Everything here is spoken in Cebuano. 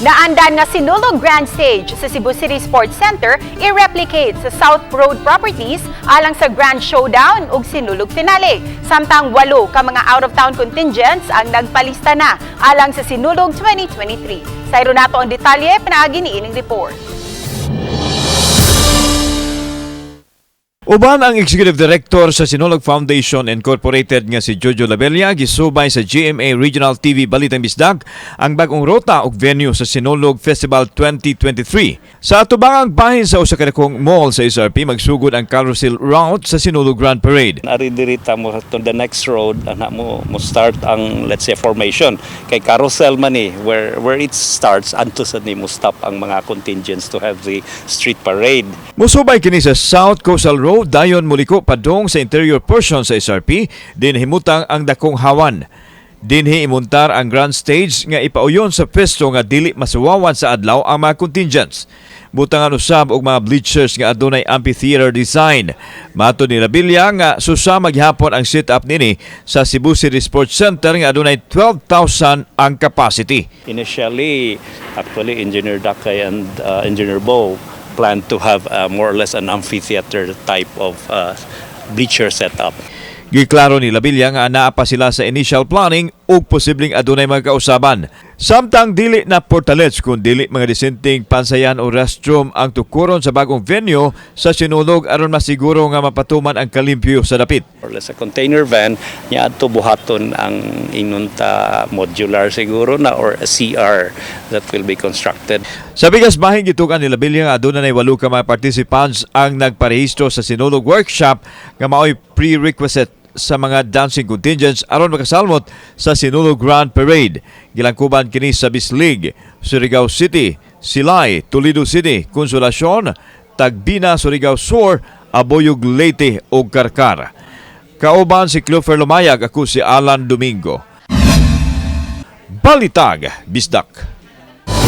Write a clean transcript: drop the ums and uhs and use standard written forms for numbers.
Naandan nga Sinulog Grand Stage sa Cebu City Sports Center i-replicate sa South Road Properties alang sa Grand Showdown ug Sinulog Finale. Samtang walo ka mga out-of-town contingents ang nagpalista na alang sa Sinulog 2023. Sayro nato ang detalye pinaagi ni ining report. Uban ang Executive Director sa Sinulog Foundation Incorporated nga si Jojo Labella, gisubay sa GMA Regional TV Balitang Bisdak ang bagong ruta ug venue sa Sinulog Festival 2023. Sa atubangang bahin sa usa ka dakong mall sa SRP magsugod ang carousel route sa Sinulog Grand Parade. Ari diri ta mo to the next road ana mo start ang, let's say, formation kay carousel man ni where it starts anto sa ni mo stop ang mga contingents to have the street parade. Musubay kini sa South Coastal Road dayon muliko padung sa interior portion sa SRP din himutang ang dakong hawan. Dinhi imuntar ang grand stage nga ipauyon sa pwesto nga dili masuwawan sa adlaw ang mga contingents. Butangan usab og mga bleachers nga adunay amphitheater design. Matod ni Labilla nga susa maghapon ang setup nini sa Cebu City Sports Center nga adunay 12,000 ang capacity. Initially, actually, Engineer Dakay and Engineer Bo planned to have more or less an amphitheater type of bleacher setup. Giklaro ni Labilla nga naa pa sila sa initial planning ug posibleng adunay mga kausaban. Samtang dili na portalets kun dili mga disenteng pansayan o restroom ang tukuron sa bagong venue sa Sinulog aron masiguro nga mapatuman ang kalimpyo sa dapit. Or less a container van nya adto buhaton ang inunta modular siguro na or a CR that will be constructed. Sa bigas bahin, gitukan ni Labilla nga aduna nay walo ka mga participants ang nagparehistro sa Sinulog Workshop nga maoy prerequisite sa mga dancing contingents aron makasalmot sa Sinulog Grand Parade. Gilangkuban kini sa Bislig, Surigao City, Silay, Toledo City, Consolacion, Tagbina, Surigao Sur, Abuyog, Leyte ug Carcar. Kauban si Clofer Lumayag, ako si Alan Domingo. Balitag, Bisdak.